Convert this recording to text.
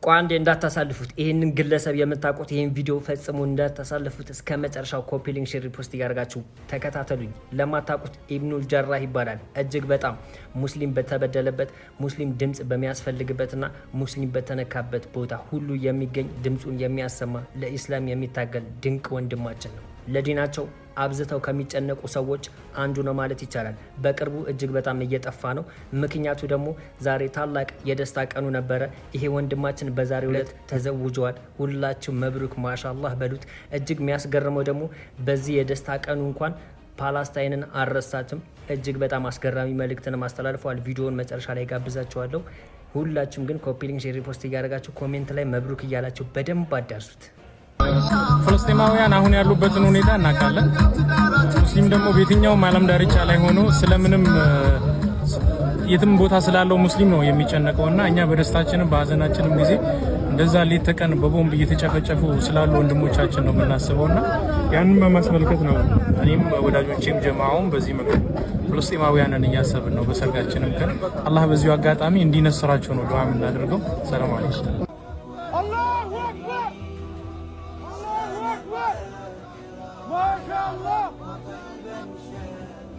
ቆይ አንዴ እንዳታሳልፉት። ይህንን ግለሰብ የምታውቁት ይህን ቪዲዮ ፈጽሞ እንዳታሳልፉት። እስከ መጨረሻው copy link፣ share፣ repost እያደረጋችሁ ተከታተሉኝ። ለማታውቁት ኢብኑል ጀራህ ይባላል። እጅግ በጣም ሙስሊም በተበደለበት፣ ሙስሊም ድምፅ በሚያስፈልግበትና ሙስሊም በተነካበት ቦታ ሁሉ የሚገኝ፣ ድምፁን የሚያሰማ፣ ለኢስላም የሚታገል ድንቅ ወንድማችን ነው። ለዲናቸው አብዝተው ከሚጨነቁ ሰዎች አንዱ ነው ማለት ይቻላል። በቅርቡ እጅግ በጣም እየጠፋ ነው። ምክንያቱ ደግሞ ዛሬ ታላቅ የደስታ ቀኑ ነበረ። ይሄ ወንድማችን በዛሬው ዕለት ተዘውጀዋል። ሁላችሁ መብሩክ ማሻላህ በሉት። እጅግ የሚያስገርመው ደግሞ በዚህ የደስታ ቀኑ እንኳን ፓላስታይንን አልረሳትም። እጅግ በጣም አስገራሚ መልእክትንም አስተላልፈዋል። ቪዲዮውን መጨረሻ ላይ ጋብዛችኋለሁ። ሁላችሁም ግን copy link፣ share፣ repost እያደረጋችሁ comment ላይ መብሩክ እያላችሁ በደንብ አዳርሱት። ፍልስጤማውያን አሁን ያሉበትን ሁኔታ እናውቃለን። ሙስሊም ደግሞ በየትኛውም ዓለም ዳርቻ ላይ ሆኖ ስለምንም የትም ቦታ ስላለው ሙስሊም ነው የሚጨነቀው እና እኛ በደስታችንም በሀዘናችንም ጊዜ እንደዛ ሌት ተቀን በቦምብ እየተጨፈጨፉ ስላሉ ወንድሞቻችን ነው የምናስበው እና ያንን በማስመልከት ነው እኔም ወዳጆቼም ጀማዓውም በዚህ መልኩ ፍልስጤማውያንን እያሰብን ነው። በሰርጋችንም ቀን አላህ በዚሁ አጋጣሚ እንዲነስራቸው ነው ዱዓ የምናደርገው። ሰላም አለይኩም።